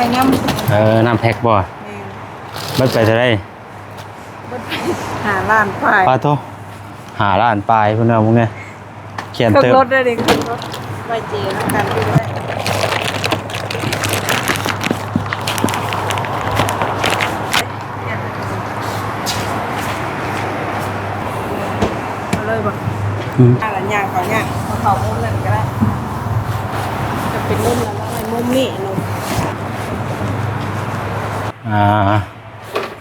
ໄປນຳ ເອີ ນຳແພັກບໍ່? ແມ່ນ. ເບິດໄປເທົ່າໃດ? ເບິດໄປຫ້າລ້ານປາຍ. ປາໂທ້ ຫ້າລ້ານປາຍພຸ້ນນະ ມຶງນີ້. ຂຽນເຕີບ ເຄື່ອງລົດເດ້ນີ້ ເຄື່ອງລົດ ໄວ້ເຈນຳກັນຢູ່ເດ້. ເອົາເລີຍບໍ່? ອືມ ອ່າ ລະຍ່າງເຂົ້າຍ່າງ ເຂົ້າມຸມນັ້ນກໍໄດ້ ຈະເປັນມຸມນັ້ນ ມຸມນີ້ເນາະ. ອ່າ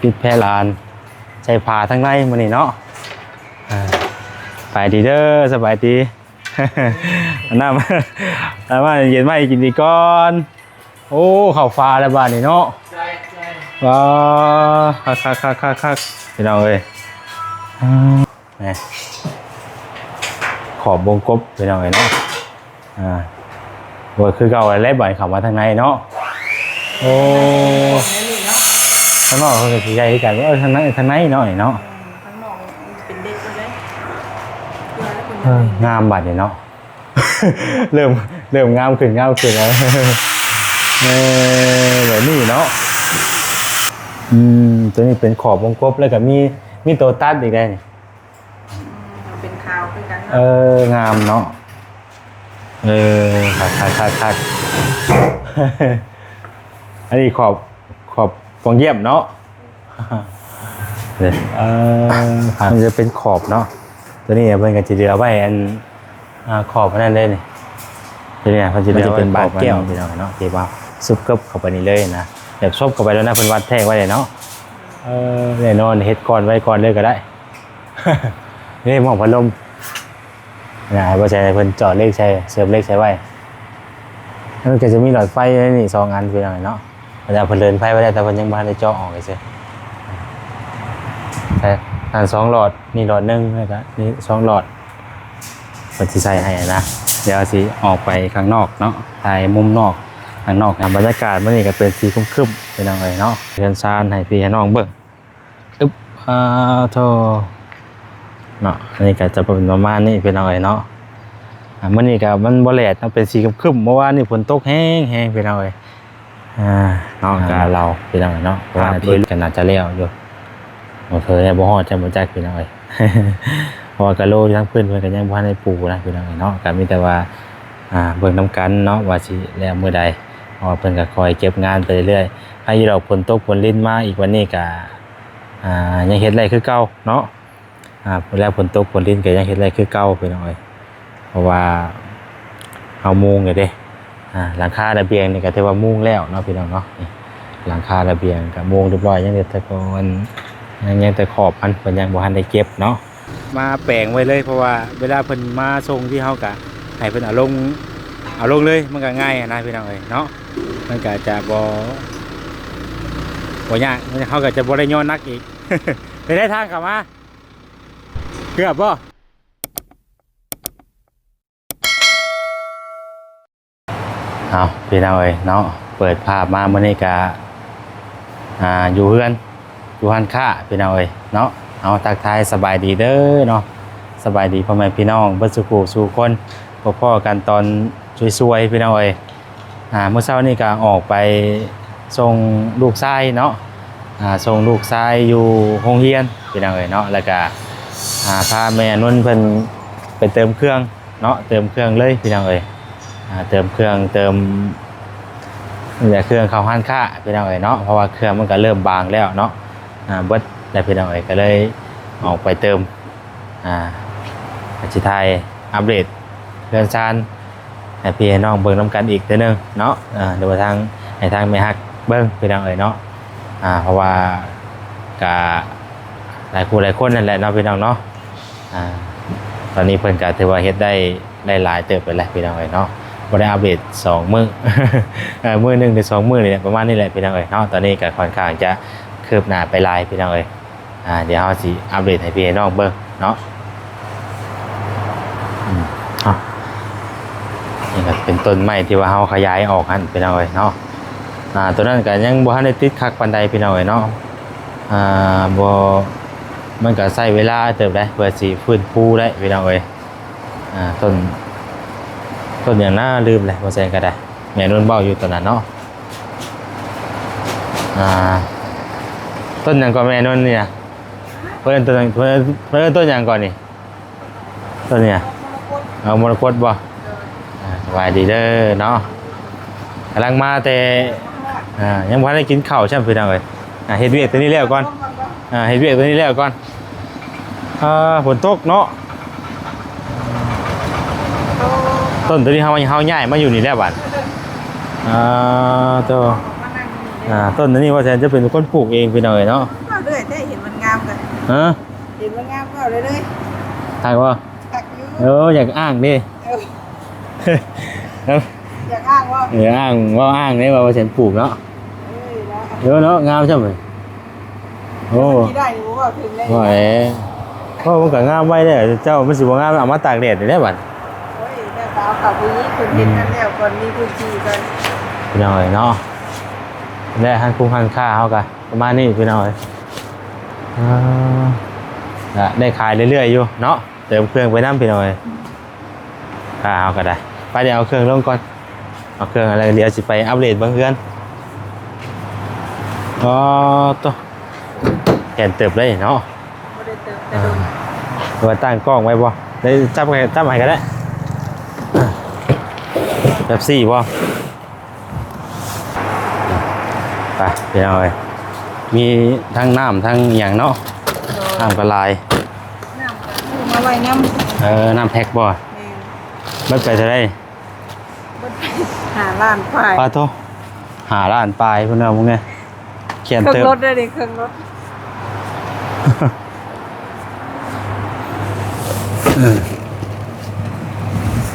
ປິດແພລານ ໃສ່ຜ້າທາງໃນມື້ນີ້ເນາະ. ອ່າ ສະບາຍດີເດີ ສະບາຍດີ. ນ້ຳ ນ້ຳເຢັນມາໃຫ້ກິນອີກກ່ອນ. ໂອ້ ເຂົ້າຟ້າແລ້ວບາດນີ້ເນາະ. ວ້າ ຄັກໆໆໆ ພີ່ນ້ອງເອີຍ. ອ່າ ນີ້ ຂອບວົງກົບ ພີ່ນ້ອງເອີຍເນາະ. ອ່າ ບໍ່ຄືເກົ່າແລ້ວ ບາດເຂົ້າມາທາງໃນເນາະ. ໂອ້ ທາງນອກເພິ່ນກໍຊິໃຫຍ່ຄືກັນ. ເອີ ທາງໃນ ທາງໃນເນາະ ນີ້ເນາະ. ເອີ ທາງນອກເປັນເດັກເລີຍ. ເອີ ງາມບາດນີ້ເນາະ. ເລີ່ມ ເລີ່ມງາມຂຶ້ນ ງາມຂຶ້ນແລ້ວ. ເອີ ແບບນີ້ເນາະ. ອືມ ຕົວນີ້ເປັນຂອບວົງກົບ ແລ້ວກໍມີ ມີໂຕຕັດອີກໄດ໋ນີ້. ອືມ ເປັນຂາວຄືກັນເນາະ. ເອີ ງາມເນາະ. ເອີ ຄັກໆໆໆ. ອັນນີ້ຂອບ ຂອບປ່ອງຢ້ຽມເນາະ. ເອີ ມັນຈະເປັນຂອບເນາະ. ຕົວນີ້ເພິ່ນກໍຈະເຫຼືອໄວ້ອັນ ອ່າ ຂອບອັນນັ້ນເດ້ນີ້. ຕົວນີ້ເພິ່ນຈະເຫຼືອໄວ້ ມັນຈະເປັນບາດແກ້ວ ຂອບອັນ ພີ່ນ້ອງເນາະ ທີ່ວ່າຊຸບເກີບເຂົ້າໄປນີ້ເລີຍນະ. ແບບຊຸບເຂົ້າໄປແລ້ວນະ ເພິ່ນວັດແທກໄວ້ເລີຍເນາະ. ເອີ ແນ່ນອນ ເຮັດກ້ອນໄວ້ກ່ອນເລີຍກໍໄດ້. ນີ້ໝໍ້ພັດລົມນະ ໃຫ້ບໍ່ແຊນເພິ່ນເຈາະເຫຼັກໃສ່ ເສີມເຫຼັກໃສ່ໄວ້. ມັນກໍຈະມີຫຼອດໄຟໃນນີ້ສອງອັນ ພີ່ນ້ອງເນາະ. ເພິ່ນເລີນໄຟໄວ້ແລ້ວ ແຕ່ເພິ່ນຍັງບໍ່ທັນໄດ້ເຈາະອອກຊື່ໆ. ແຕ່ນັ້ນສອງຫຼອດ ນີ້ຫຼອດໜຶ່ງ ແລ້ວກໍນີ້ສອງຫຼອດ ເພິ່ນຊິໃສ່ໃຫ້ນະ. ດຽວຊິອອກໄປຂ້າງນອກເນາະ ຖ່າຍມຸມນອກ ຂ້າງນອກ. ບັນຍາກາດມື້ນີ້ກໍເປັນສີຄຶ້ມໆ ພີ່ນ້ອງເອີຍເນາະ. ເຮືອນຊານໃຫ້ພີ່ໃຫ້ນ້ອງເບິ່ງ. ອຶບ ອ່າ ໂທ້ ເນາະ. ອັນນີ້ກໍຈະເປັນປະມານນີ້ ພີ່ນ້ອງເອີຍເນາະ. ອ່າ ມື້ນີ້ກໍມັນບໍ່ແດດເນາະ ເປັນສີຄຶ້ມໆ. ເມື່ອວານນີ້ຝົນຕົກແຮງໆ ພີ່ນ້ອງເອີຍ. ອ່າ ເນາະ ອ່າ ກະເລົ່າ ພີ່ນ້ອງເອີຍເນາະ ເພາະວ່າ ອ່າ ອາທິດກໍໜ້າຈະແລ້ວຢູ່. ບໍ່ເທີແລ້ວ ບໍ່ຮອດ ຈະບໍ່ຈັກ ພີ່ນ້ອງເອີຍ. ເພາະວ່າກະໂລຢູ່ທາງພື້ນ ເພິ່ນກໍຍັງບໍ່ທັນໄດ້ປູນະ ພີ່ນ້ອງເອີຍເນາະ. ກໍມີແຕ່ວ່າ ອ່າ ເບິ່ງນຳກັນເນາະ ວ່າຊິແລ້ວມື້ໃດ ເພາະວ່າເພິ່ນກໍຄອຍເກັບງານໄປເລື້ອຍໆ. ໃຫ້ຢູ່ດອກ ຝົນຕົກຝົນລິນມາອີກ ວັນນີ້ກໍ ອ່າ ຍັງເຮັດໄດ້ຄືເກົ່າເນາະ. ອ່າ ແລ້ວຝົນຕົກຝົນລິນກໍຍັງເຮັດໄດ້ຄືເກົ່າ ພີ່ນ້ອງເອີຍ. ເພາະວ່າເຮົາມຸງຢູ່ເດ້. ອ່າ ຫຼັງຄາລະບຽງນີ້ກໍຖືວ່າມຸງແລ້ວເນາະ ພີ່ນ້ອງເນາະ. ນີ້ ຫຼັງຄາລະບຽງກໍມຸງຮຽບຮ້ອຍ ຍັງເຫຼືອແຕ່ກ່ອນ ຍັງ ຍັງແຕ່ຂອບມັນ ເພິ່ນຍັງບໍ່ທັນໄດ້ເກັບເນາະ. ມາແປງໄວ້ເລີຍ ເພາະວ່າເວລາເພິ່ນມາສົ່ງທີ່ເຮົາກະໃຫ້ເພິ່ນເອົາລົງ ເອົາລົງເລີຍ ມັນກະງ່າຍຫັ້ນນະ ພີ່ນ້ອງເອີຍເນາະ. ມັນກະຈະບໍ່ ບໍ່ຍາກ ເຮົາກະຈະບໍ່ໄດ້ຍໍໜັກອີກ. ເປັນໄດທາງເຂົ້າມາ? ເກືອບບໍ່? ເອົາ ພີ່ນ້ອງເອີຍເນາະ ເປີດພາບມາມື້ນີ້ກະ ອ່າ ຢູ່ເຮືອນ ຢູ່ຮ້ານຄ້າ ພີ່ນ້ອງເອີຍເນາະ. ເອົາ ທັກທາຍສະບາຍດີເດີເນາະ ສະບາຍດີພໍ່ແມ່ພີ່ນ້ອງເບິດສູ່ຜູ້ສູ່ຄົນ ພົບພໍ້ກັນຕອນສວຍໆ ພີ່ນ້ອງເອີຍ. ອ່າ ມື້ເຊົ້ານີ້ກະອອກໄປສົ່ງລູກຊາຍເນາະ ອ່າ ສົ່ງລູກຊາຍຢູ່ໂຮງຮຽນ ພີ່ນ້ອງເອີຍເນາະ. ແລ້ວກະ ອ່າ ພາແມ່ອານົນເພິ່ນໄປເຕີມເຄື່ອງ ເນາະ ເຕີມເຄື່ອງເລີຍ ພີ່ນ້ອງເອີຍ. ອ່າ ເຕີມເຄື່ອງ ເຕີມ ເຄື່ອງເຂົ້າຮ້ານຄ້າ ພີ່ນ້ອງເອີຍເນາະ ເພາະວ່າເຄື່ອງມັນກໍເລີ່ມບາງແລ້ວເນາະ. ອ່າ ເບິດແລ້ວ ພີ່ນ້ອງເອີຍ ກໍເລີຍອອກໄປເຕີມ. ອ່າ ກໍຊິຖ່າຍອັບເດດເຮືອນຊານໃຫ້ພີ່ໃຫ້ນ້ອງເບິ່ງນຳກັນອີກເທື່ອໜຶ່ງເນາະ. ອ່າ ຫຼືວ່າທາງ ໃຫ້ທາງແມ່ຮັກເບິ່ງ ພີ່ນ້ອງເອີຍເນາະ. ອ່າ ເພາະວ່າກະຫຼາຍຜູ້ຫຼາຍຄົນນັ້ນແຫຼະເນາະ ພີ່ນ້ອງເນາະ. ອ່າ ຕອນນີ້ເພິ່ນກໍຖືວ່າເຮັດໄດ້ ໄດ້ຫຼາຍເຕີບໄປແລ້ວ ພີ່ນ້ອງເອີຍເນາະ. ບໍ່ໄດ້ອັບເດດສອງມື້ ເອີ ມື້ໜຶ່ງຫຼືສອງມື້ນີ້ແຫຼະ ປະມານນີ້ແຫຼະ ພີ່ນ້ອງເອີຍເນາະ. ຕອນນີ້ກໍຄ່ອນຂ້າງຈະຄືບໜ້າໄປຫຼາຍ ພີ່ນ້ອງເອີຍ. ອ່າ ດຽວເຮົາຊິອັບເດດໃຫ້ພີ່ໃຫ້ນ້ອງເບິ່ງເນາະ. ອືມ ເອົາ ນີ້ກໍເປັນຕົ້ນໄມ້ທີ່ວ່າເຮົາຂະຫຍາຍອອກຫັ້ນ ພີ່ນ້ອງເອີຍເນາະ. ອ່າ ຕົວນັ້ນກໍຍັງບໍ່ທັນໄດ້ຕິດຄັກປານໃດ ພີ່ນ້ອງເອີຍເນາະ. ອ່າ ບໍ່ ມັນກໍໃຊ້ເວລາເຕີບໄດ໋ ເພື່ອຊິຟື້ນຟູໄດ້ ພີ່ນ້ອງເອີຍ. ອ່າ ຕົ້ນ ຕົ້ນຫຍັງນະ ລືມແລ້ວ ບໍ່ແຊງກໍໄດ້ ແມ່ນວນເວົ້າຢູ່ຕອນນັ້ນເນາະ. ອ່າ ຕົ້ນຫຍັງກໍແມ່ນົນນີ້ນະ? ເພິ່ນເອີ້ນຕົ້ນ ເພິ່ນເອີ້ນ ເພິ່ນເອີ້ນຕົ້ນຫຍັງກໍນີ້? ຕົ້ນນີ້ນະ? ເອົາ ມໍລະກົດບໍ່? ອ່າ ສະບາຍດີເດີເນາະ ກຳລັງມາແຕ່ ອ່າ ຍັງບໍ່ທັນໄດ້ກິນເຂົ້າຊ້ຳພີ່ນ້ອງເອີຍ. ອ່າ ເຮັດວຽກຕົວນີ້ແລ້ວກ່ອນ ອ່າ ເຮັດວຽກຕົວນີ້ແລ້ວກ່ອນ. ອ່າ ຝົນຕົກເນາະ. ຕົ້ນຕົວນີ້ເຮົາ ເຮົາຍ້າຍມາຢູ່ນີ້ແລ້ວບາດ. ອ່າ ໂຕ ອ່າ ຕົ້ນຕົວນີ້ວ່າແຊນຈະເປັນຄົນປູກເອງພີ່ນ້ອງເອີຍເນາະ. ເວົ້າເລື້ອຍແທ້ ເຫັນມັນງາມກໍ ຮະ ເຫັນມັນງາມເວົ້າເລື້ອຍໆ. ຄັກບໍ່? ຄັກຢູ່. ເອີ ຢາກອ້າງເດ້. ເອີ ຢາກອ້າງບໍ່? ເອີ ອ້າງ ເວົ້າອ້າງເດ້ ວ່າ ວ່າແຊນປູກເນາະ. ເອີ ເນາະ ເອີ ເນາະ ງາມຊ້ຳ. ໂອ້ ຊິໄດ້ຢູ່ບໍ່ ເວົ້າເຖິງໄດ້ ໂອ້ຍ ເວົ້າມັນກໍງາມໄວເດ້. ເຈົ້າ ມັນຊິບໍ່ງາມ ເອົາມາຕາກແດດນີ້ແຫຼະບັດ. ໂອ້ຍ ແລ້ວກໍເອົາເຂົ້າໄປອີກ ເພິ່ນເຮັດນັ້ນແລ້ວກ່ອນ ມີພື້ນທີ່ກ່ອນ ພີ່ນ້ອງເອີຍເນາະ. ແລະ ຮ້ານຄົງຮ້ານຄ້າເຮົາກໍປະມານນີ້ ພີ່ນ້ອງເອີຍ. ອ່າ ກໍໄດ້ຂາຍເລື້ອຍໆຢູ່ເນາະ ເຕີມເຄື່ອງໄປນຳ ພີ່ນ້ອງເອີຍ. ອ່າ ເຮົາກໍໄດ້ ໄປ ດຽວເອົາເຄື່ອງລົງກ່ອນ ເອົາເຄື່ອງ ແລ້ວດຽວຊິໄປອັບເດດເບິ່ງເຮືອນ. ອໍ ໂຕ ແໜ້ນເຕີບເລີຍເນາະ ບໍ່ໄດ້ເຕີບແຕ່ດົນ. ວ່າຕັ້ງກ້ອງໄວ້ບໍ່? ໄດ້ຈັບໃຫ້ ຈັບໃຫ້ກໍໄດ້. ເປັບຊີບໍ່? ໄປພີ່ນ້ອງເອີຍ ມີທັງນ້ຳທັງຫຍັງເນາະ. ໂດຍ ນ້ຳກໍຫຼາຍ ນ້ຳກໍຊື້ມາໄວ້ນຳ. ເອີ ນ້ຳແພັກບໍ່? ແມ່ນ. ເບິດໄປເທົ່າໃດ? ເບິດໄປຫ້າລ້ານປາຍ. ປາໂທ ຫ້າລ້ານປາຍພຸ້ນນະ ມຶງເອີຍ. ຂຽນເຕີມ ເຄື່ອງລົດເດ້ ເຄື່ອງລົດ. ເອີ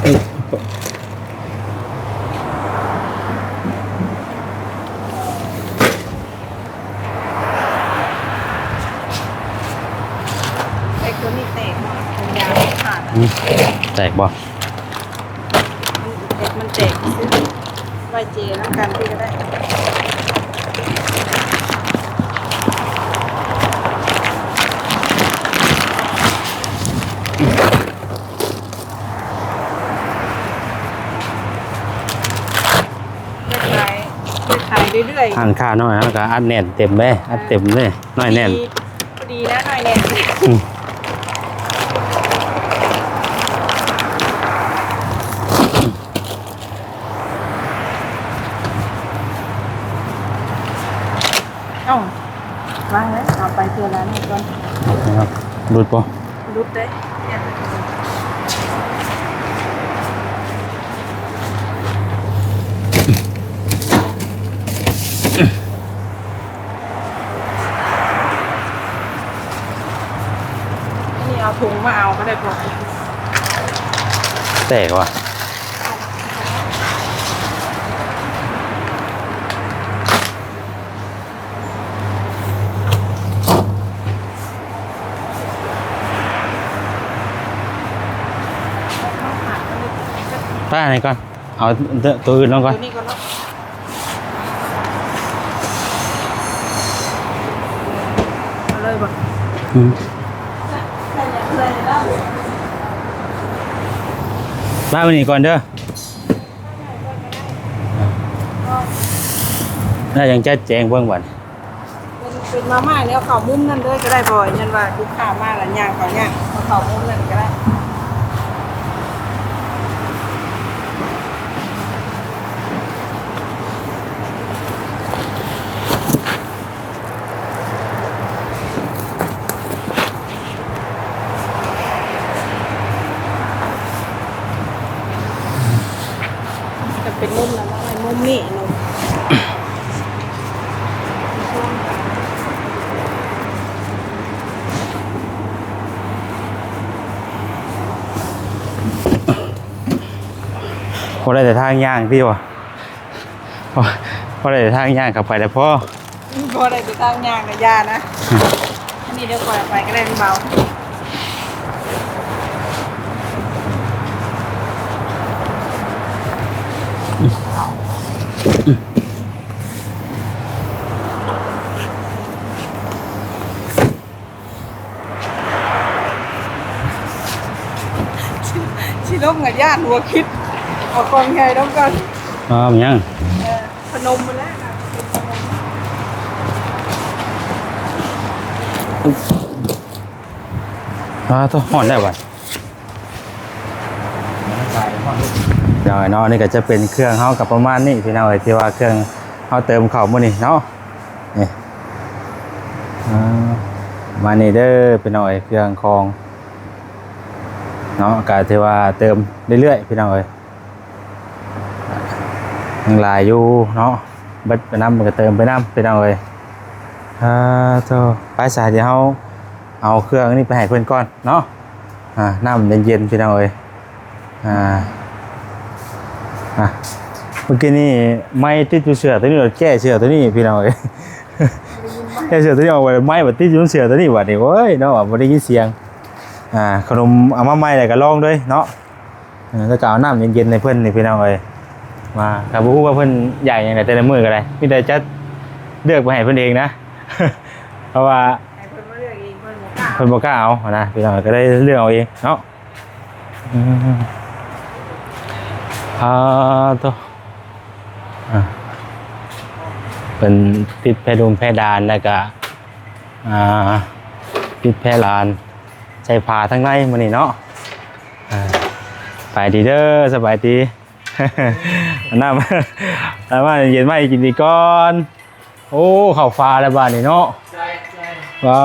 ເອີ ໄອ້ຕົວນີ້ແຕກບໍ່? ມັນຍາວຂາດ ອືມ ແຕກບໍ່? ມັນແຕກ ມັນແຕກຊື່ ໄວ້ເຈນຳກັນພີ້ກໍໄດ້. ເຮັດຂາຍ ເຮັດຂາຍເລື້ອຍໆ. ຮ້ານຄ້ານ້ອຍເຮົາກໍອັດແໜ້ນເຕັມເດ້ ອັດເຕັມເດ້ ໜ້ອຍແໜ້ນ ພໍດີ ພໍດີແລ້ວ ໜ້ອຍແໜ້ນ. ອືມ ເອົ້າ ວາງເລີຍ ເອົາໄປເທື່ອລະໜ້ອຍກ່ອນ. ຫຼຸດບໍ່? ຫຼຸດເດ້. ອັນນີ້ເອົາຖົງມາເອົາກໍໄດ້ ພໍ ແຕກວ່າ. ປ້າ ນີ້ກ່ອນ ເອົາໂຕອື່ນລົງກ່ອນ ໂຕນີ້ກ່ອນເນາະ. ເອົາເລີຍບໍ່? ອືມ ປ້າ ໄວ້ນີ້ກ່ອນເດີ. ແລ້ວຈັ່ງຈັດແຈງເບິ່ງບັດ ເປັນ ເປັນມາມ່າແນວເຂົ້າມຸມນັ້ນເລີຍກໍໄດ້ ເພາະວ່າຢ້ານວ່າລູກຄ້າມາແລ້ວຍ່າງເຂົ້າຍາກ ເອົາເຂົ້າມຸມນັ້ນກໍໄດ້. ຈະເປັນມຸມນັ້ນເນາະ ມຸມນີ້ເນາະ. ບໍ່ໄດ້ແຕ່ທາງຍ່າງຕິວະ? ພໍ ພໍໄດ້ທາງຍ່າງເຂົ້າໄປແລ້ວພໍ ບໍ່ໄດ້ແຕ່ທາງຍ່າງນະ ຢ່ານະ. ອັນນີ້ດຽວຂ້ອຍເອົາໄປກໍໄດ້ ມັນເບົາ. ຊິລົງກໍຢ້ານຫົວຄິດ ເອົາກ້ອງໃຫຍ່ລົງກ່ອນ. ອ້າວ ຫຍັງ? ເອີ ພະນົມໝົດແລ້ວ ພະນົມ. ອ່າ ໂທ້ ຮ້ອນແລ້ວບັດ ເນາະ. ນີ້ກໍຈະເປັນເຄື່ອງເຮົາກໍປະມານນີ້ພີ່ນ້ອງເອີຍ ທີ່ວ່າເຄື່ອງເຮົາເຕີມເຂົ້າມື້ນີ້ເນາະ. ນີ້ ອ່າ ປະມານນີ້ເດີພີ່ນ້ອງເອີຍ ເຄື່ອງຂອງເນາະ ກໍຖືວ່າເຕີມເລື້ອຍໆ ພີ່ນ້ອງເອີຍ. ຍັງຫຼາຍຢູ່ເນາະ ເບິດໄປນຳ ມັນກໍເຕີມໄປນຳ ພີ່ນ້ອງເອີຍ. ອ່າ ໂທ້ ໄປຊະ ດຽວເຮົາເອົາເຄື່ອງນີ້ໄປໃຫ້ເພິ່ນກ່ອນເນາະ. ອ່າ ນ້ຳເຢັນໆ ພີ່ນ້ອງເອີຍ. ອ່າ ອ່າ ເມື່ອກີ້ນີ້ໄມ້ຕິດຢູ່ເສື້ອຕົວນີ້ ແກ້ເສື້ອຕົວນີ້ ພີ່ນ້ອງເອີຍ ແກ້ເສື້ອຕົວນີ້ອອກໄປ ໄມ້ບັດຕິດຢູ່ເສື້ອຕົວນີ້ບັດນີ້ ໂອ້ຍເນາະ ບໍ່ໄດ້ຍິນສຽງ. ອ່າ ຂະໜົມເອົາມາໃໝ່ແລ້ວກໍລອງເລີຍເນາະ. ເອີ ແລ້ວກໍເອົານ້ຳເຢັນໆໃຫ້ເພິ່ນນີ້ພີ່ນ້ອງເອີຍ. ມາ ກໍບໍ່ຮູ້ວ່າເພິ່ນຢາກຫຍັງແຫຼະ ແຕ່ລະມື້ກໍໄດ້ ມີແຕ່ຈະເລືອກໄປໃຫ້ເພິ່ນເອງນະ ເພາະວ່າໃຫ້ເພິ່ນມາເລືອກເອງ ເພິ່ນບໍ່ກ້າ ເພິ່ນບໍ່ກ້າເອົານະ ພີ່ນ້ອງ ກໍໄດ້ເລືອກເອົາເອງເນາະ. ອືມ ອ່າ ໂທ້ ອ່າ ເພິ່ນຕິດແພດຸມແພດານ ແລ້ວກໍ ອ່າ ຕິດແພລານ ໃສ່ຜ້າທາງໃນມື້ນີ້ເນາະ. ອ່າ ສະບາຍດີເດີ ສະບາຍດີ. ນ້ຳ ນ້ຳເຢັນມາໃຫ້ກິນອີກກ່ອນ. ໂອ້ ເຂົ້າຟ້າແລ້ວບາດນີ້ເນາະ. ວ້າ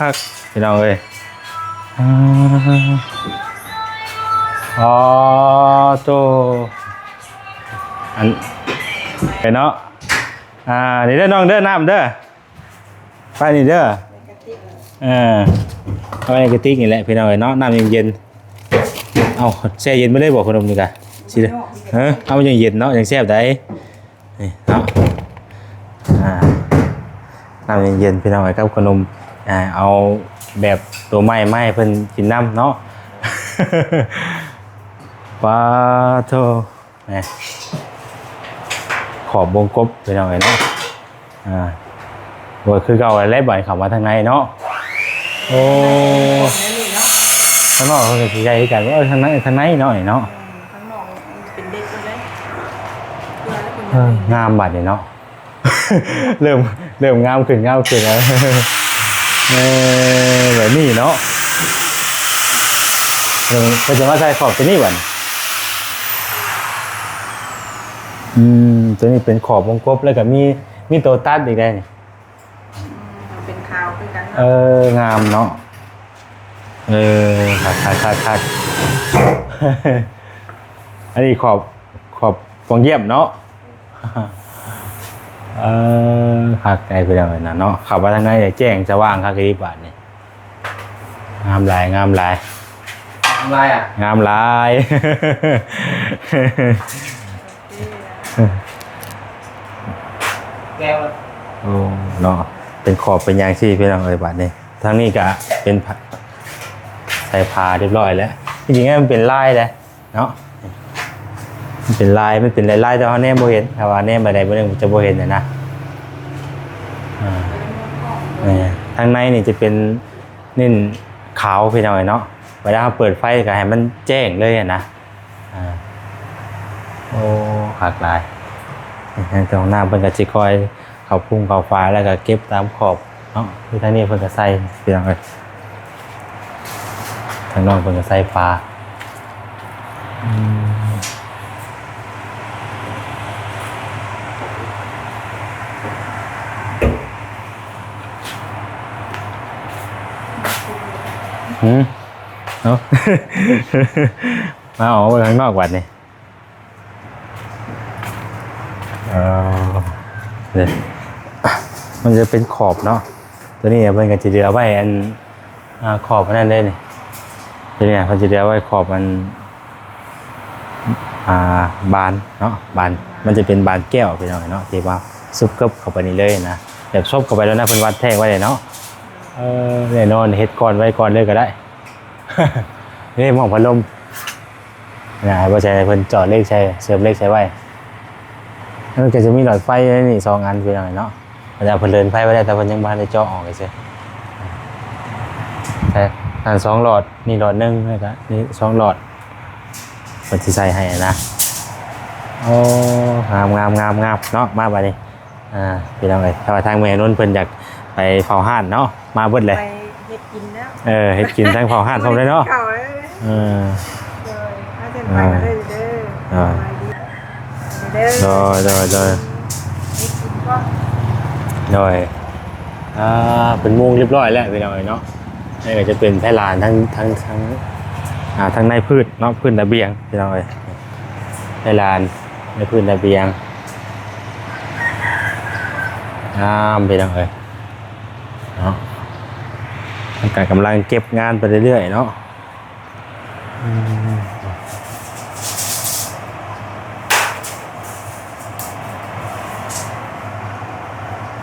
ຄັກໆໆໆ ພີ່ນ້ອງເອີຍ. ອໍ ໂຕ ອັນ ໄປເນາະ. ອ່າ ນີ້ເດີນ້ອງເດີ ນ້ຳເດີ. ໄປນີ້ເດີ ເອີ ເອົາໄວ້ໃນກະຕິກນີ້ແຫຼະ ພີ່ນ້ອງເອີຍເນາະ. ນ້ຳເຢັນໆ ເອົາແຊ່ເຢັນໄປເລີຍບໍ່ ຂະໜົມນີ້ກະ ຊິ ເອີ ເອົາມັນຈັ່ງເຢັນເນາະ ຈັ່ງແຊບໃດ໋ ນີ້ເນາະ. ອ່າ ນ້ຳເຢັນໆ ພີ່ນ້ອງເອີຍ ກັບຂະໜົມ ອ່າ ເອົາແບບໂຕໃໝ່ມາໃຫ້ເພິ່ນກິນນຳເນາະ. ປາໂທ ນີ້ ຂອບວົງກົບ ພີ່ນ້ອງເອີຍເນາະ. ອ່າ ບໍ່ຄືເກົ່າແລ້ວ ບາດເຂົ້າມາທາງໃນເນາະ. ໂອ້ ຂ້າງນອກເພິ່ນກໍຊິໃຫຍ່ຄືກັນ. ເອີ ທາງໃນ ທາງໃນເນາະ ນີ້ເນາະ. ເອີ ເປັນເດັກເລີຍ ເອີ ງາມບາດນີ້ເນາະ. ເລີ່ມ ເລີ່ມງາມຂຶ້ນ ງາມຂຶ້ນແລ້ວ. ເອີ ແບບນີ້ເນາະ. ເອີ ເພິ່ນຈະມາໃສ່ຂອບຕົວນີ້ບັດນີ້. ອືມ ຕົວນີ້ເປັນຂອບວົງກົບ ແລ້ວກໍມີ ມີໂຕຕັດອີກໄດ໋ນີ້. ອືມ ເປັນຂາວຄືກັນເນາະ. ເອີ ງາມເນາະ. ເອີ ຄັກໆໆໆ. ອັນນີ້ຂອບ ຂອບປ່ອງຢ້ຽມເນາະ. ເອີ ຄັກໄດ໋ ພີ່ນ້ອງເອີຍນະເນາະ. ເຂົ້າມາທາງໃນແຈ້ງສະຫວ່າງຄັກອີ່ຫຼີບາດນີ້. ງາມຫຼາຍ ງາມຫຼາຍ ງາມຫຼາຍອະ ງາມຫຼາຍ. ໂອ້ ເນາະ ເປັນຂອບເປັນຫຍັງຊີ້ ພີ່ນ້ອງເອີຍ. ບາດນີ້ທາງນີ້ກະເປັນ ໃສ່ຜ້າຮຽບຮ້ອຍແລ້ວ. ທີ່ຈິງມັນເປັນລາຍເດ້ເນາະ ມັນເປັນລາຍ ມັນເປັນລາຍໆ ແຕ່ເຮົາແນມບໍ່ເຫັນ. ຖ້າວ່າແນມໄປໃດບໍ່ໜຶ່ງຈະບໍ່ເຫັນນະ. ອ່າ ນີ້ ທາງໃນນີ້ຈະເປັນ ເນັ້ນຂາວ ພີ່ນ້ອງເອີຍເນາະ. ເວລາເຮົາເປີດໄຟກໍໃຫ້ມັນແຈ້ງເລີຍນະ. ອ່າ ໂອ້ ຄັກຫຼາຍ. ໃນຫ້ອງນ້ຳເພິ່ນກໍຊິຄ່ອຍເຂົ້າພຸ່ງເຂົ້າຝາ ແລ້ວກໍເກັບຕາມຂອບເນາະ. ຄືທາງນີ້ເພິ່ນກໍໃສ່ ພີ່ນ້ອງເອີຍ ທາງນອກເພິ່ນກໍໃສ່ຝາ. ອືມ ຫືມ ເອົາ ມາອອກເບິ່ງຂ້າງນອກບັດນີ້. ເອີ ເດ້ ມັນຈະເປັນຂອບເນາະ. ຕົວນີ້ເພິ່ນກໍຈະເຫຼືອໄວ້ອັນ ອ່າ ຂອບອັນນັ້ນເດ້ນີ້. ຕົວນີ້ເພິ່ນຈະເຫຼືອໄວ້ຂອບອັນ ອ່າ ບານເນາະ ບານ ມັນຈະເປັນບານແກ້ວ ພີ່ນ້ອງເນາະ ທີ່ວ່າຊຸບເກີບເຂົ້າໄປນີ້ເລີຍນະ. ແບບຊຸບເຂົ້າໄປແລ້ວນະ ເພິ່ນວັດແທກໄວ້ເລີຍເນາະ. ເອີ ແນ່ນອນ ເຮັດກ່ອນໄວ້ກ່ອນເລີຍກໍໄດ້. ນີ້ໝໍ້ພັດລົມນະ ບໍ່ໃສ່ ເພິ່ນເຈາະເຫຼັກໃສ່ ເສີມເຫຼັກໃສ່ໄວ້. ແລ້ວກໍຈະມີຫຼອດໄຟໃນນີ້ສອງອັນ ພີ່ນ້ອງເນາະ. ເພິ່ນເລີນໄຟໄວ້ແລ້ວ ແຕ່ເພິ່ນຍັງບໍ່ທັນໄດ້ເຈາະອອກຊື່. ແຕ່ນັ້ນສອງຫຼອດ ນີ້ຫຼອດໜຶ່ງ ແລ້ວກໍນີ້ສອງຫຼອດ ເພິ່ນຊິໃສ່ໃຫ້ນະ. ໂອ້ ງາມໆໆໆ ເນາະ. ມາບາດນີ້ ອ່າ ພີ່ນ້ອງເອີຍ ຖ້າວ່າທາງແມ່ນົນເພິ່ນຢາກ ໄປເຝົ້າຮ້ານເນາະ ມາເບິດເລີຍ ໄປເຮັດກິນແລ້ວ ເອີ ເຮັດກິນທັງເຝົ້າຮ້ານພ້ອມເລີຍເນາະ ເຂົ້າເລີຍ ເອີ ໂດຍ ມາເຊີນໄປເລີຍເດີ ອ່າ ສະບາຍດີເດີ ໂດຍ ໂດຍ ໂດຍ ເຮັດກິນກ່ອນ ໂດຍ ອ່າ ເພິ່ນມຸງຮຽບຮ້ອຍແລ້ວພີ່ນ້ອງເອີຍເນາະ ນີ້ກໍຈະເປັນແຜ່ລານທັງ ທັງ ທັງ ອ່າ ທັງໃນພື້ນເນາະ ພື້ນລະບຽງພີ່ນ້ອງເອີຍ ແຜ່ລານໃນພື້ນລະບຽງ ງາມພີ່ນ້ອງເອີຍເນາະ ເພິ່ນກໍກຳລັງເກັບງານໄປເລື້ອຍໆເນາະ ອືມ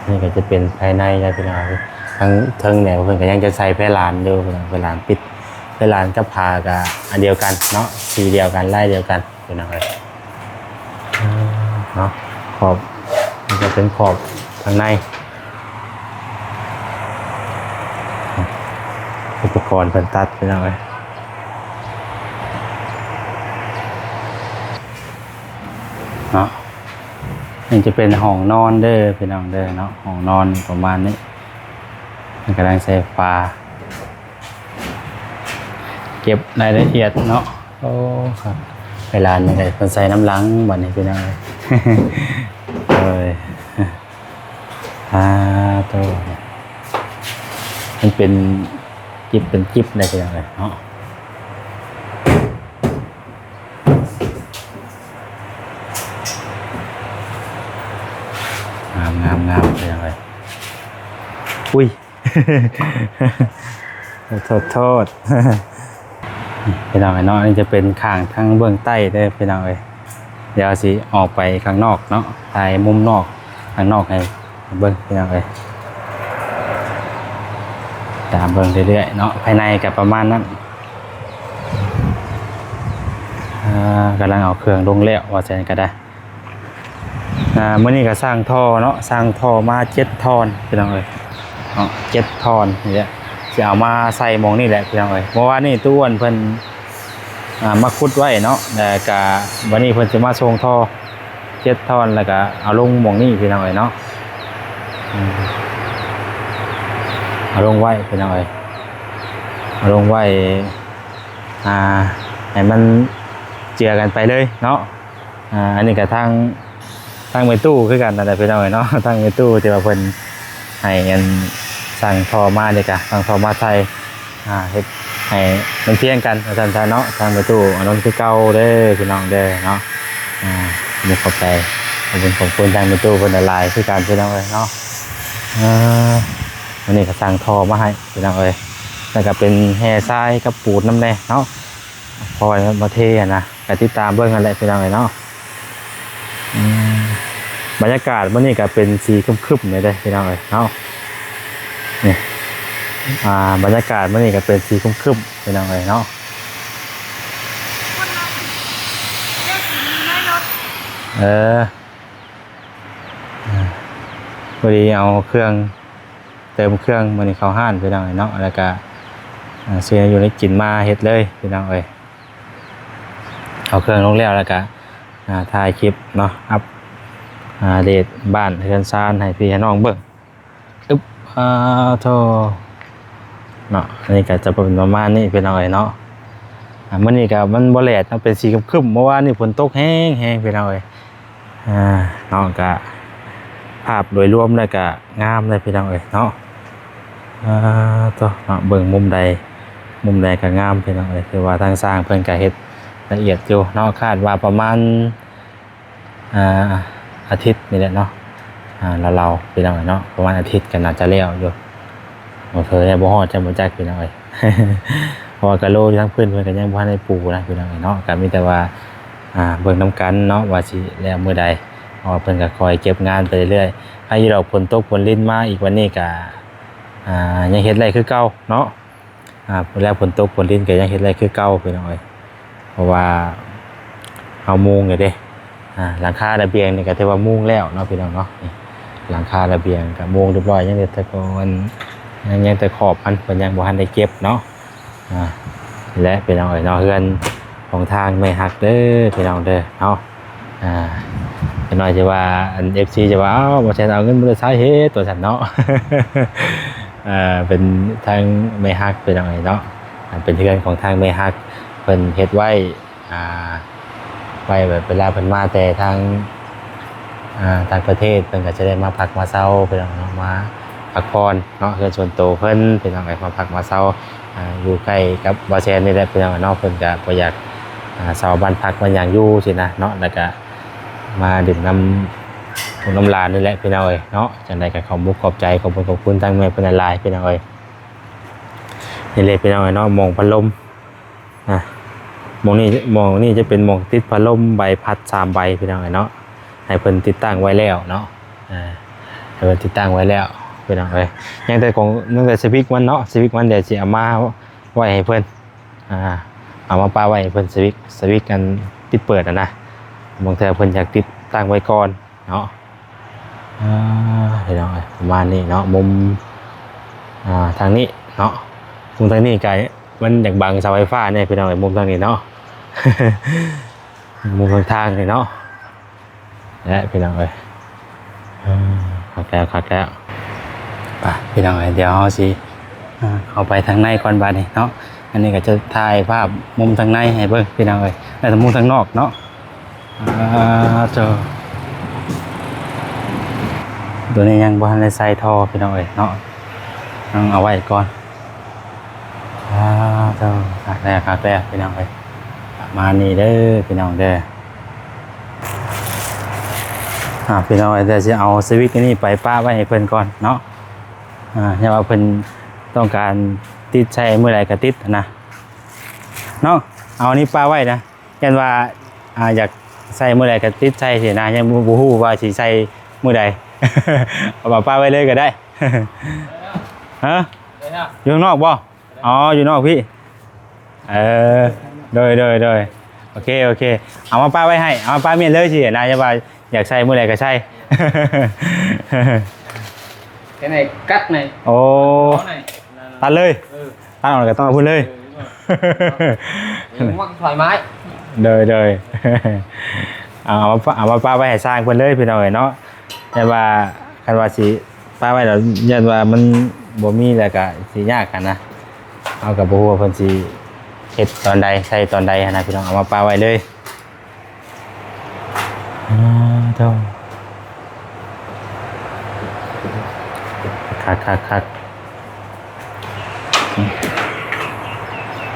ນີ້ກໍຈະເປັນພາຍໃນນະພີ່ນ້ອງ ທາງເທິງແນວເພິ່ນກໍຍັງຈະໃສ່ແຜ່ລານຢູ່ພີ່ນ້ອງ ແຜ່ລານປິດ ແຜ່ລານກັບຝາກໍອັນດຽວກັນເນາະ ສີດຽວກັນ ລາຍດຽວກັນ ພີ່ນ້ອງເອີຍ ເນາະ ຂອບ ນີ້ກໍເປັນຂອບທາງໃນ ອຸປະກອນເພິ່ນຕັດພີ່ນ້ອງເອີຍ ເນາະ ນີ້ຈະເປັນຫ້ອງນອນເດີພີ່ນ້ອງເດີເນາະ ຫ້ອງນອນປະມານນີ້ ເພິ່ນກຳລັງໃສ່ຝາ ເກັບລາຍລະອຽດເນາະ ໂອ້ ຄັກ ເວລານີ້ກໍເພິ່ນໃສ່ນຳຫຼັງບັດນີ້ພີ່ນ້ອງເອີຍ ໂດຍ ອ່າ ໂຕ ມັນເປັນຈິບເປັນຈິບໄດ້ພີ່ນ້ອງເອີຍເນາະ ງາມໆໆ ພີ່ນ້ອງເອີຍ ອຸ້ຍ ໂທດໆ ພີ່ນ້ອງເອີຍເນາະ ນີ້ຈະເປັນຂ້າງທາງເບື້ອງໃຕ້ເດີພີ່ນ້ອງເອີຍ ດຽວຊິອອກໄປຂ້າງນອກເນາະ ຖ່າຍມຸມນອກ ຂ້າງນອກໃຫ້ເບິ່ງພີ່ນ້ອງເອີຍ ຕາມເບິ່ງເລື້ອຍໆເນາະ ພາຍໃນກໍປະມານນັ້ນ ອ່າ ກຳລັງເອົາເຄື່ອງລົງແລ້ວວ່າຊັ້ນກໍໄດ້ ອ່າ ມື້ນີ້ກໍສ້າງທໍ່ເນາະ ສ້າງທໍ່ມາເຈັດທ່ອນພີ່ນ້ອງເອີຍເນາະ ເຈັດທ່ອນນີ້ແຫຼະ ຊິເອົາມາໃສ່ໝ່ອງນີ້ແຫຼະພີ່ນ້ອງເອີຍ ເມື່ອວານນີ້ຕູ້ອ້ວນເພິ່ນ ອ່າ ມາຂຸດໄວ້ເນາະ ແລ້ວກະບັດນີ້ເພິ່ນຊິມາສົ່ງທໍ່ເຈັດທ່ອນ ແລ້ວກະເອົາລົງໝ່ອງນີ້ພີ່ນ້ອງເອີຍເນາະ ອືມ ເອົາລົງໄວ້ພີ່ນ້ອງເອີຍ ເອົາລົງໄວ້ ອ່າ ໃຫ້ມັນເຈືອກັນໄປເລີຍເນາະ ອ່າ ອັນນີ້ກໍທາງ ທາງແມ່ຕູ້ຄືກັນນັ້ນແຫຼະພີ່ນ້ອງເອີຍເນາະ ທາງແມ່ຕູ້ທີ່ວ່າເພິ່ນໃຫ້ອັນ ສ້າງທໍ່ມານີ້ກະ ສ້າງທໍ່ມາໃສ່ ອ່າ ເຮັດໃຫ້ມັນພຽງກັນວ່າຊັ້ນຊະເນາະ ທາງແມ່ຕູ້ອານົນຄືເກົ່າເດີພີ່ນ້ອງເດີເນາະ ອ່າ ຂໍຂອບໃຈ ຂອບຄຸນຂອບຄຸນທາງແມ່ຕູ້ເພິ່ນຫຼາຍໆຄືກັນພີ່ນ້ອງເອີຍເນາະ ເອີ ມື້ນີ້ກໍສ້າງທໍ່ມາໃຫ້ພີ່ນ້ອງເອີຍ ແລ້ວກໍເປັນແຮ່ຊາຍກັບປູນນຳແດ່ເນາະ ເພາະວ່າມາເທຫັ້ນນະ ກໍຕິດຕາມເບິ່ງຫັ້ນແຫຼະພີ່ນ້ອງເອີຍເນາະ ອືມ ບັນຍາກາດມື້ນີ້ກໍເປັນສີຄຶ້ມໆນີ້ເດ້ພີ່ນ້ອງເອີຍເນາະ ນີ້ ອ່າ ບັນຍາກາດມື້ນີ້ກໍເປັນສີຄຶ້ມໆພີ່ນ້ອງເອີຍເນາະ ເອີ ພໍດີເອົາເຄື່ອງ ເຕີມເຄື່ອງມື້ນີ້ເຂົ້າຮ້ານພີ່ນ້ອງເອີຍເນາະ ແລ້ວກະ ອ່າ ຊື້ຢູ່ໄດ້ກິນມາເຮັດເລີຍພີ່ນ້ອງເອີຍ ເອົາເຄື່ອງລົງແລ້ວ ແລ້ວກະ ອ່າ ຖ່າຍຄລິບເນາະ ອັບ ອ່າ ເດດບ້ານເຮືອນຊານໃຫ້ພີ່ໃຫ້ນ້ອງເບິ່ງ ອຶບ ອ່າ ໂທ້ ເນາະ ອັນນີ້ກະຈະເປັນປະມານນີ້ພີ່ນ້ອງເອີຍເນາະ ອ່າ ມື້ນີ້ກະມັນບໍ່ແດດເນາະ ເປັນສີຄຶ້ມໆ ເມື່ອວານນີ້ຝົນຕົກແຮງໆ ພີ່ນ້ອງເອີຍ ອ່າ ເນາະ ກະພາບໂດຍລວມແລ້ວກະງາມເລີຍພີ່ນ້ອງເອີຍເນາະ ອ່າ ໂທ້ ເນາະ ເບິ່ງມຸມໃດ ມຸມໃດກະງາມພີ່ນ້ອງເອີຍ ຖືວ່າທາງຊ່າງເພິ່ນກະເຮັດລະອຽດຢູ່ເນາະ ຄາດວ່າປະມານ ອ່າ ອາທິດນີ້ແຫຼະເນາະ ອ່າ ລາວໆ ພີ່ນ້ອງເອີຍເນາະ ປະມານອາທິດກໍໜ້າຈະແລ້ວຢູ່ ບໍ່ເຖິງ ບໍ່ຮອດ ຈະບໍ່ຈັກ ພີ່ນ້ອງເອີຍ ເພາະວ່າກະໂລຢູ່ທາງພື້ນເພິ່ນກໍຍັງບໍ່ທັນໄດ້ປູນະ ພີ່ນ້ອງເອີຍເນາະ ກໍມີແຕ່ວ່າ ອ່າ ເບິ່ງນຳກັນເນາະ ວ່າຊິແລ້ວມື້ໃດ ເພາະວ່າເພິ່ນກໍຄອຍເກັບງານໄປເລື້ອຍໆ ໃຫ້ຢູ່ດອກ ຝົນຕົກຝົນລິນມາອີກ ວັນນີ້ກໍ ອ່າ ຍັງເຮັດໄດ້ຄືເກົ່າເນາະ. ອ່າ ແລ້ວຝົນຕົກຝົນລິນກໍຍັງເຮັດໄດ້ຄືເກົ່າພີ່ນ້ອງເອີຍ ເພາະວ່າເຮົາມຸງຢູ່ເດ້ ອ່າ ຫຼັງຄາລະບຽງນີ້ກໍຖືວ່າມຸງແລ້ວເນາະພີ່ນ້ອງເນາະ ນີ້ ຫຼັງຄາລະບຽງກໍມຸງຮຽບຮ້ອຍ ຍັງແຕ່ ແຕ່ກໍອັນ ຍັງ ຍັງແຕ່ຂອບມັນ ເພິ່ນຍັງບໍ່ທັນໄດ້ເກັບເນາະ ອ່າ ແລະ ພີ່ນ້ອງເອີຍເນາະ ເຮືອນຂອງທາງແມ່ຮັກເດີພີ່ນ້ອງເດີເນາະ ອ່າ ຈັກໜ້ອຍຊິວ່າ ອັນ ເອັຟຊີ ຈະວ່າ ອ້າວ ບໍ່ແຊນເອົາເງິນບໍ່ໄດ້ສາເຫດ ວ່າຊັ້ນເນາະ. ເອີ ເປັນທາງແມ່ຮັກ ພີ່ນ້ອງເອີຍເນາະ ອັນເປັນເຮືອນຂອງທາງແມ່ຮັກ ເພິ່ນເຮັດໄວ້ ອ່າ ໄວ້ແບບເວລາເພິ່ນມາແຕ່ທາງ ອ່າ ຕ່າງປະເທດ ເພິ່ນກໍຈະໄດ້ມາພັກມາເຊົາ ພີ່ນ້ອງເນາະ ມາພັກຜ່ອນເນາະ ເຮືອນສ່ວນໂຕເພິ່ນ ພີ່ນ້ອງເອີຍ ມາພັກມາເຊົາ ອ່າ ຢູ່ໃກ້ກັບບ່າວແຊນນີ້ແຫຼະ ພີ່ນ້ອງເນາະ. ເພິ່ນກໍບໍ່ຢາກ ອ່າ ເຊົ່າບ້ານພັກມັນຫຍັງຢູ່ຊີ້ນະເນາະ ແລ້ວກະມາຫຼິ້ນນຳລູກນຳຫຼານນີ້ແຫຼະ ພີ່ນ້ອງເອີຍເນາະ. ຈັ່ງໃດກໍຂອບມຸກຂອບໃຈ ຂອບຄຸນ ຂອບຄຸນທາງແມ່ເພິ່ນຫຼາຍໆ ພີ່ນ້ອງເອີຍ. ນີ້ແຫຼະ ພີ່ນ້ອງເອີຍເນາະ ໝ່ອງພັດລົມ ອ່າ ໝ່ອງນີ້ ໝ່ອງນີ້ຈະເປັນໝ່ອງຕິດພັດລົມໃບພັດສາມໃບ ພີ່ນ້ອງເອີຍເນາະ ໃຫ້ເພິ່ນຕິດຕັ້ງໄວ້ແລ້ວເນາະ ອ່າ ໃຫ້ເພິ່ນຕິດຕັ້ງໄວ້ແລ້ວ ພີ່ນ້ອງເອີຍ. ຍັງແຕ່ຂອງ ຍັງແຕ່ສະວິກມັນເນາະ ສະວິກມັນດຽວຊິເອົາມາໄວ້ໃຫ້ເພິ່ນ ອ່າ ເອົາມາປະໄວ້ໃຫ້ເພິ່ນ ສະວິກ ສະວິກອັນຕິດເປີດຫັ້ນນະ ບາງເທື່ອເພິ່ນຢາກຕິດຕັ້ງໄວ້ກ່ອນເນາະ. ອ່າ ພີ່ນ້ອງເອີຍ ປະມານນີ້ເນາະ ມຸມ ອ່າ ທາງນີ້ເນາະ ມຸມທາງນີ້ກະມັນຢາກບັງເສົາໄຟຟ້າແດ່ ພີ່ນ້ອງເອີຍ ມຸມທາງນີ້ເນາະ ມຸມທາງທາງນີ້ເນາະ ແລະ ພີ່ນ້ອງເອີຍ ເອີ ຄັກແລ້ວ ຄັກແລ້ວ. ໄປ ພີ່ນ້ອງເອີຍ ດຽວເຮົາຊິ ອ່າ ເຂົ້າໄປທາງໃນກ່ອນບາດນີ້ເນາະ. ອັນນີ້ກໍຈະຖ່າຍພາບມຸມທາງໃນໃຫ້ເບິ່ງ ພີ່ນ້ອງເອີຍ ແລ້ວກໍມຸມທາງນອກເນາະ. ອ່າ ໂຕ ຕົວນີ້ຍັງບໍ່ທັນໄດ້ໃສ່ທໍ່ ພີ່ນ້ອງເອີຍເນາະ ຍັງເອົາໄວ້ກ່ອນ. ອ່າ ໂຕ ຄັກແລ້ວ ຄັກແລ້ວ ພີ່ນ້ອງເອີຍ ປະມານນີ້ເດີ ພີ່ນ້ອງເດີ. ອ່າ ພີ່ນ້ອງເອີຍ ດຽວຊິເອົາສະວິກອັນນີ້ໄປປະໄວ້ໃຫ້ເພິ່ນກ່ອນເນາະ. ອ່າ ຍ້ອນວ່າເພິ່ນຕ້ອງການຕິດໃຊ້ມື້ໃດກໍຕິດນະເນາະ ເອົາອັນນີ້ປະໄວ້ນະ. ຢ້ານວ່າ ອ່າ ຢາກໃຊ້ມື້ໃດກໍຕິດໃຊ້ຊີ້ນະ ຍັງບໍ່ ບໍ່ຮູ້ວ່າຊິໃຊ້ມື້ໃດ ເອົາມາປະໄວ້ເລີຍກໍໄດ້. ຮະ? ຢູ່ຂ້າງນອກບໍ່? ອໍ ຢູ່ນອກພີ້. ເອີ ໂດຍ ໂດຍ ໂດຍ ໂອເຄ ໂອເຄ ເອົາມາປະໄວ້ໃຫ້ ເອົາມາປະມ້ຽນເລີຍຊີ້ນະ ຢ່າວ່າຢາກໃຊ້ມື້ໃດກໍໃຊ້. ແຄ່ໃນກັດໃນ ໂອ້ ຕັດເລີຍ ເອີ ຕັດອອກແລ້ວກໍຕ້ອງເອົາພຸ້ນເລີຍ ເອີ ມັນຖອຍໄມ້ ໂດຍ ໂດຍ ເອົາມາປະ ເອົາມາປະໄວ້ໃຫ້ຊ່າງເພິ່ນເລີຍ ພີ່ນ້ອງເອີຍເນາະ. ແຕ່ວ່າຄັນວ່າຊິປະໄວ້ແລ້ວ ຢ້ານວ່າມັນບໍ່ມີແລ້ວກໍຊິຍາກຫັ້ນນະ ເຮົາກໍບໍ່ຮູ້ວ່າເພິ່ນຊິເຮັດຕອນໃດ ໃຊ້ຕອນໃດຫັ້ນນະ ພີ່ນ້ອງ ເອົາມາປະໄວ້ເລີຍ. ອ່າ ໂທ້ ຄັກໆ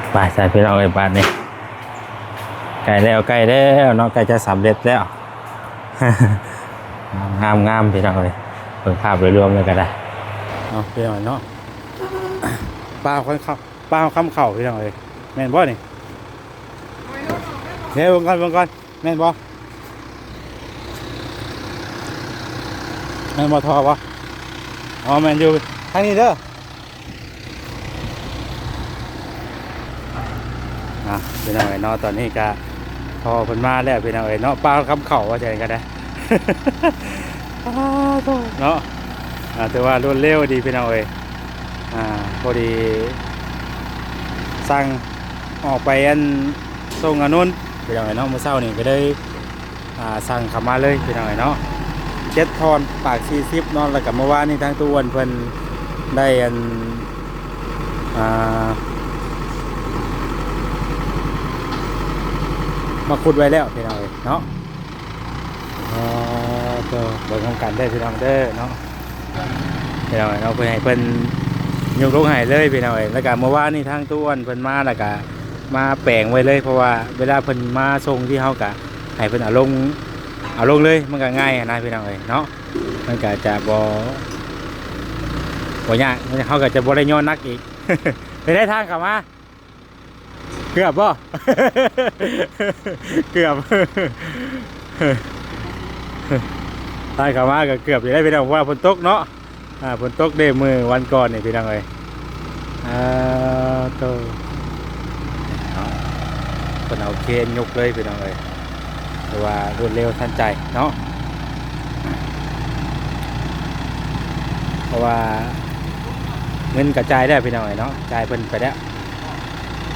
ໆ ໄປຊະ ພີ່ນ້ອງເອີຍ ບາດນີ້ ໃກ້ແລ້ວ ໃກ້ແລ້ວເນາະ ໃກ້ຈະສຳເລັດແລ້ວ ງາມໆ ພີ່ນ້ອງເອີຍ ເບິ່ງພາບໂດຍລວມແລ້ວກໍໄດ້ເນາະ ພີ່ນ້ອງເນາະ. ປາຄຳເຂົ້າ ປາຄຳເຂົ້າ ພີ່ນ້ອງເອີຍ ແມ່ນບໍ່ນີ້? ເດ້ ເບິ່ງກ່ອນ ເບິ່ງກ່ອນ ແມ່ນບໍ່? ແມ່ນບໍ່ ທໍ່ບໍ່? ອໍ ແມ່ນຢູ່ ທາງນີ້ເດີ. ອ່ະ ພີ່ນ້ອງເອີຍເນາະ ຕອນນີ້ກະທໍ່ເພິ່ນມາແລ້ວ ພີ່ນ້ອງເອີຍເນາະ ປາຄຳເຂົ້າວ່າຈັ່ງໃດກໍໄດ້ ເນາະ ອ່າ ຖືວ່າລວດເລັວດີ ພີ່ນ້ອງເອີຍ. ອ່າ ພໍດີສັ່ງອອກໄປອັນສົ່ງອານົນ ພີ່ນ້ອງເອີຍເນາະ ມື້ເຊົ້ານີ້ກໍເລີຍ ອ່າ ສັ່ງເຂົ້າມາເລີຍ ພີ່ນ້ອງເອີຍເນາະ ເຈັດທ່ອນ ປາກສີ່ສິບເນາະ. ແລ້ວກໍເມື່ອວານນີ້ທາງຕູ້ອ້ວນເພິ່ນໄດ້ອັນ ອ່າ ມາຂຸດໄວ້ແລ້ວ ພີ່ນ້ອງເອີຍເນາະ. ເອີ ເບິ່ງນຳກັນເດີ ພີ່ນ້ອງເດີເນາະ. ພີ່ນ້ອງເອີຍເນາະ ເພິ່ນໃຫ້ເພິ່ນຍົກລົງໃຫ້ເລີຍ ພີ່ນ້ອງເອີຍ. ແລ້ວກະເມື່ອວານນີ້ທາງຕູ້ອ້ວນເພິ່ນມາ ແລ້ວກະມາແປງໄວ້ເລີຍ ເພາະວ່າເວລາເພິ່ນມາສົ່ງທີ່ເຮົາກະໃຫ້ເພິ່ນເອົາລົງ ເອົາລົງເລີຍ ມັນກະງ່າຍຫັ້ນນະ ພີ່ນ້ອງເອີຍເນາະ. ມັນກະຈະບໍ່ ບໍ່ຍາກ ເຮົາກະຈະບໍ່ໄດ້ຍໍໜັກອີກ. ໄປໄດ້ທາງເຂົ້າມາ ເກືອບບໍ່? ເກືອບ ໄປເຂົ້າມາກໍເກືອບຢູ່ໄດ໋ ພີ່ນ້ອງ ເພາະວ່າຝົນຕົກເນາະ. ອ່າ ຝົນຕົກເດ້ ມື້ວັນກ່ອນນີ້ ພີ່ນ້ອງເອີຍ. ອ່າ ໂຕ ເນາະ ເພິ່ນເອົາເຄນຍົກເລີຍ ພີ່ນ້ອງເອີຍ. ຖືວ່າລວດເລັວທັນໃຈເນາະ ເພາະວ່າເງິນກະຈ່າຍແລ້ວ ພີ່ນ້ອງເອີຍເນາະ ຈ່າຍເພິ່ນໄປແລ້ວ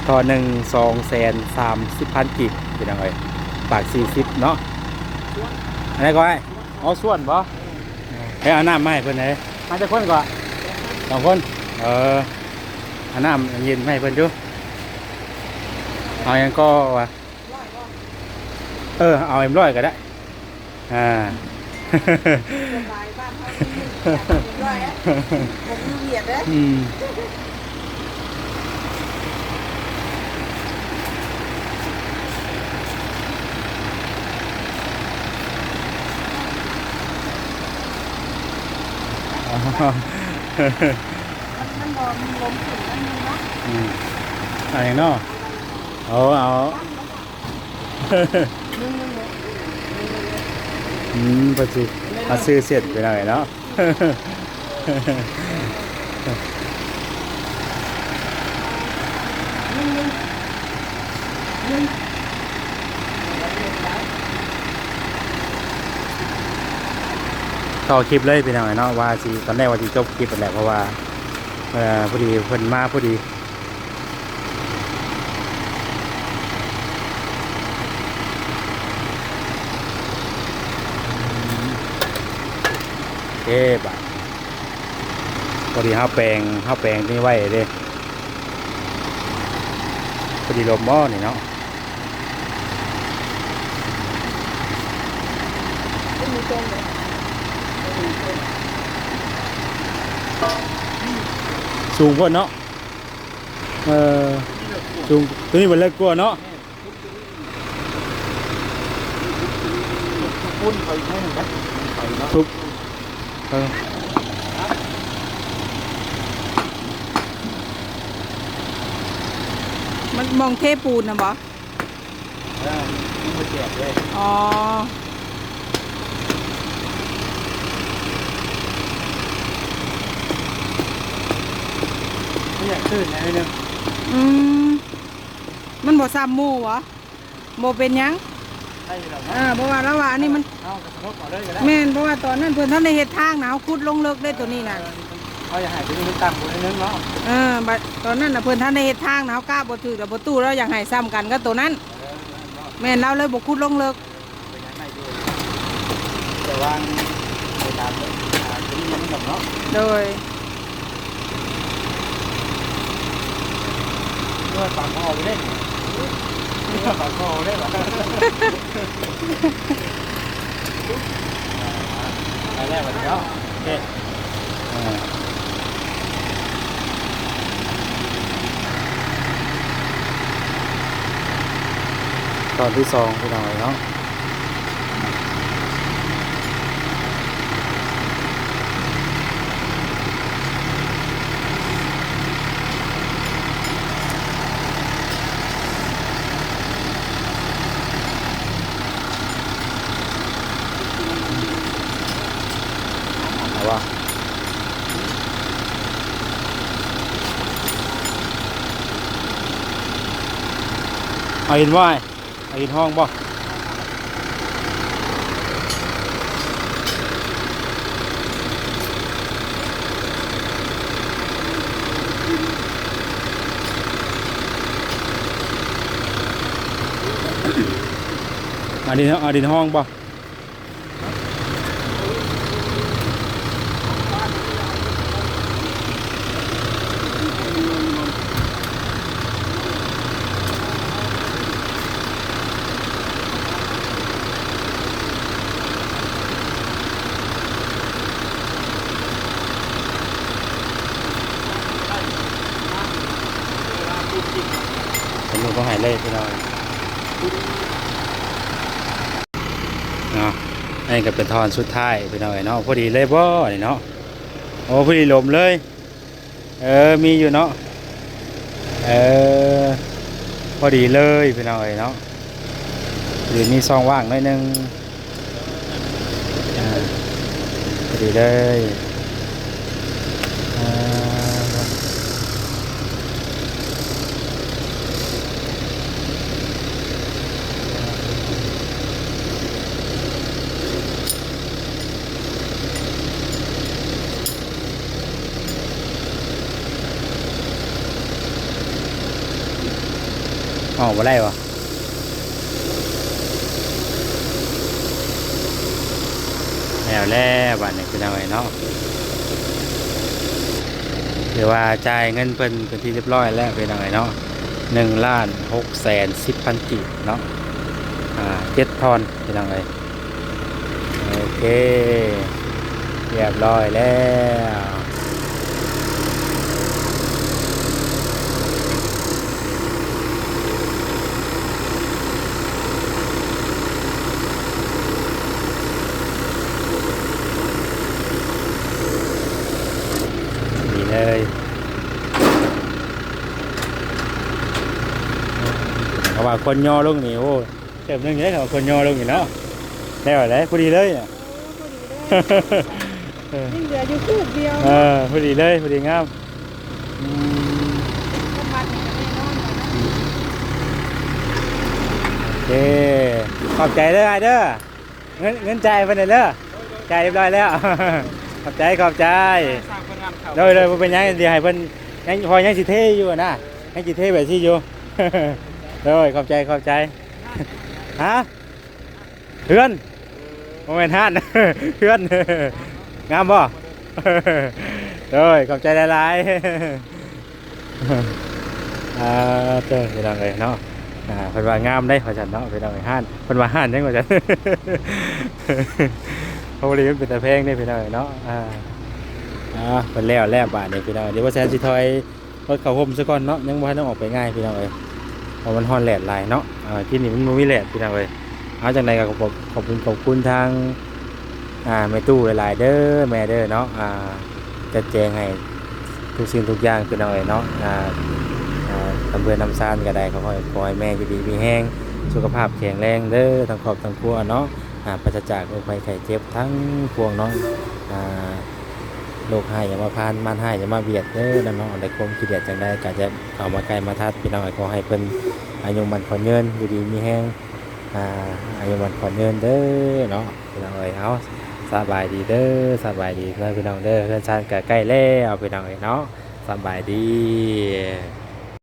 ທໍ່ໜຶ່ງ ສອງແສນສາມສິບພັນກີບ ພີ່ນ້ອງເອີຍ ປາກສີ່ສິບເນາະ. ອັນໃດກໍອ້າຍ? ເອົາສ່ວນບໍ່? ເອີ ເອົານ້ຳມາໃຫ້ເພິ່ນເດ້. ມາຈັກຄົນກໍ? ສອງຄົນ. ເອີ ເອົານ້ຳເຢັນມາໃຫ້ເພິ່ນຢູ່. ເອົາຫຍັງກໍວ່າ? ເອີ ເອົາເອັມຮ້ອຍກໍໄດ້. ອ່າ ສະບາຍ ບ້ານເຮົາມີເອັມຮ້ອຍ ບໍ່ມີວຽກເດ້. ອືມ ມັນ ມັນບໍ່ມີລົມຂຶ້ນນຳເນາະ. ອືມ ເອົາຫຍັງເນາະ? ໂອ້ ເອົາ ອືມ ເພິ່ນຊິມາຊື້ເສັ້ນໄປໜ້ອຍເນາະ. ຕໍ່ຄລິບເລີຍພີ່ນ້ອງເນາະ ວ່າຊິ ຕອນແລກວ່າຊິຈົບຄລິບຫັ້ນແຫຼະ ເພາະວ່າ ເອີ ພໍດີເພິ່ນມາພໍດີ. ເອີ ບາດພໍດີເຮົາແປງ ເຮົາແປງນີ້ໄວ້ເດ້ ພໍດີລົມບໍ່ນີ້ເນາະ. ສູງໂພດເນາະ. ເອີ ສູງ ໂຕນີ້ມັນເລິກກວ່າເນາະ. ປຸ້ນເຂົາອີກໜ້ອຍໜຶ່ງນະ ເຂົາເນາະ ປຸບ ເອີ ມັນໝ່ອງເທປູນນະບໍ່? ເອີ ມັນບໍ່ແຈກເລີຍ. ອໍ ມັນຢາກຂຶ້ນໜ້ອຍໜຶ່ງ. ອືມ ມັນບໍ່ຊ້ຳໝູ່ບໍ? ບໍ່ເປັນຫຍັງ ໄດ້ຢູ່ແລ້ວເນາະ. ເອີ ເພາະວ່າລາວວ່າອັນນີ້ມັນ ເຮົາກໍສະຫຼຸບເອົາເລີຍກໍໄດ້. ແມ່ນ ເພາະວ່າຕອນນັ້ນເພິ່ນທັນໄດ້ເຮັດທາງນະ ເຮົາຂຸດລົງເລິກເດ້ໂຕນີ້ນະ. ເອີ ເຮົາຢາກໃຫ້ໂຕນີ້ມັນຕ່ຳກວ່າໜ້ອຍໜຶ່ງເນາະ. ເອີ ບາດຕອນນັ້ນນະ ເພິ່ນທັນໄດ້ເຮັດທາງນະ ເຮົາກະບໍ່ຖືກ ແລ້ວພໍ່ຕູ້ລາວຢາກໃຫ້ຊ້ຳກັນກັບໂຕນັ້ນ. ເອີ ແມ່ນ ລາວເລີຍບໍ່ຂຸດລົງເລິກ. ເປັນຫຍັງໄດ້ຢູ່ ແຕ່ວ່າໄປຕາມ ອ່າ ໂຕນີ້ມັນດອກເນາະ. ໂດຍ. ເອີ ປາກຄໍໄປເດ້ ປາກຄໍໄປເດ້ ໄປແລ້ວບັດນີ້ເນາະ. ໂອເຄ ອ່າ ຕອນທີສອງ ພີ່ນ້ອງເອີຍເນາະ. ເອົາວະ ເອົາອີກບໍ່? ໄປເຮັດຫ້ອງບໍ່? ເອົາດິນ ເອົາດິນຫ້ອງບໍ່? ເພິ່ນບໍ່ໃຫ້ເລີຍ ພີ່ນ້ອງ. ເນາະ ອັນນີ້ກໍເປັນທ່ອນສຸດທ້າຍ ພີ່ນ້ອງເອີຍເນາະ. ພໍດີເລີຍບໍ່ນີ້ເນາະ? ໂອ້ ພໍດີລົມເລີຍ. ເອີ ມີຢູ່ເນາະ. ເອີ ພໍດີເລີຍ ພີ່ນ້ອງເອີຍເນາະ. ຫຼືມີຊ່ອງວ່າງໜ້ອຍໜຶ່ງ. ອ່າ ພໍດີເລີຍ. ອ່າ ອອກບໍ່ໄດ້ຫວາ? ແລ້ວ ແລ້ວບາດນີ້ພີ່ນ້ອງເອີຍເນາະ ຖືວ່າຈ່າຍເງິນເພິ່ນເປັນທີ່ຮຽບຮ້ອຍແລ້ວພີ່ນ້ອງເອີຍເນາະ ໜຶ່ງລ້ານຫົກແສນສິບພັນກີບເນາະ ອ່າ ເຈັດທ່ອນພີ່ນ້ອງເອີຍ. ໂອເຄ ຮຽບຮ້ອຍແລ້ວ. ນີ້ເລີຍ ເຂົາວ່າຄວນຍໍລົງນີ້ ໂອ້ ເຕີບໜຶ່ງເດ້ ເຂົາວ່າຄວນຍໍລົງນີ້ເນາະ ແລ້ວແຫຼະ ພໍດີເລີຍ ເອີ ພໍດີເລີຍ ເອີ ຍັງເຫຼືອຢູ່ຄືດດຽວ ເອີ ພໍດີເລີຍ ພໍດີງາມ ອືມ ຄວາມມັດນີ້ກໍແນ່ນອນແລ້ວນະ ໂອເຄ ຂອບໃຈເດີອ້າຍເດີ ເງິນ ເງິນຈ່າຍເພິ່ນເດີ ຈ່າຍຮຽບຮ້ອຍແລ້ວ ຂອບໃຈ ຂອບໃຈ ສ້າງຜົນງານເຂົ້າ ໂດຍ ໂດຍ ບໍ່ເປັນຫຍັງ ດຽວໃຫ້ເພິ່ນ ຍັງ ເພາະຍັງຊິເທຢູ່ນະ ຍັງຊິເທແບບຊີ້ຢູ່ ໂດຍ ຂອບໃຈ ຂອບໃຈ ຮະ ເຮືອນ ບໍ່ແມ່ນຮ້ານ ເຮືອນ ງາມບໍ່? ໂດຍ ຂອບໃຈຫຼາຍໆ ອ່າ ເຕີ ພີ່ນ້ອງເອີຍເນາະ ອ່າ ເພິ່ນວ່າງາມເດ້ວ່າຊັ້ນເນາະ ພີ່ນ້ອງເອີຍ ຮ້ານ ເພິ່ນວ່າຮ້ານຫຍັງວ່າຊັ້ນ ເພາະວ່າມັນເປັນຕາແພງເດ້ ພີ່ນ້ອງເອີຍເນາະ ອ່າ ອ່າ ເພິ່ນແລ້ວແລ້ວບາດນີ້ ພີ່ນ້ອງ ດຽວບໍ່ແຊນຊິຖອຍ ເພິ່ນເຂົ້າຮົ່ມຊະກ່ອນເນາະ ຍັງບໍ່ທັນໄດ້ອອກໄປງ່າຍພີ່ນ້ອງເອີຍ ເພາະມັນຮ້ອນແດດຫຼາຍເນາະ ອ່າ ທີ່ນີ້ມັນບໍ່ມີແດດພີ່ນ້ອງເອີຍ ເອົາ ຈັ່ງໃດກໍຂອບ ຂອບຄຸນ ຂອບຄຸນທາງ ອ່າ ແມ່ຕູ້ຫຼາຍໆເດີ ແມ່ເດີເນາະ ອ່າ ຈັດແຈງໃຫ້ທຸກສິ່ງທຸກຢ່າງພີ່ນ້ອງເອີຍເນາະ ອ່າ ອ່າ ນ້ຳເຮືອນນ້ຳຊານກໍໄດ້ ຂໍໃຫ້ ຂໍໃຫ້ແມ່ຢູ່ດີມີແຮງ ສຸຂະພາບແຂງແຮງເດີ ທັງຄອບທັງຄົວເນາະ ອ່າ ປາສະຈາກໂລກໄພໄຂ້ເຈັບທັງປວງເນາະ ອ່າ ໂລກຮ້າຍຢ່າມາຜ່ານ ມານຮ້າຍຢ່າມາບຽດເດີເນາະ ໄດ້ຄວາມຂີ້ດຽດຈັ່ງໃດກໍຢ່າເຂົ້າມາໃກ້ມາທັດ ພີ່ນ້ອງເອີຍ ຂໍໃຫ້ເພິ່ນອາຍຸໝັ້ນຂວັນຍືນ ຢູ່ດີມີແຮງ ອ່າ ອາຍຸໝັ້ນຂວັນຍືນເດີເນາະ ພີ່ນ້ອງເອີຍ ເອົາ ສະບາຍດີເດີ ສະບາຍດີເດີພີ່ນ້ອງເດີ ເຮືອນຊານກໍໃກ້ແລ້ວ ພີ່ນ້ອງເອີຍເນາະ ສະບາຍດີ.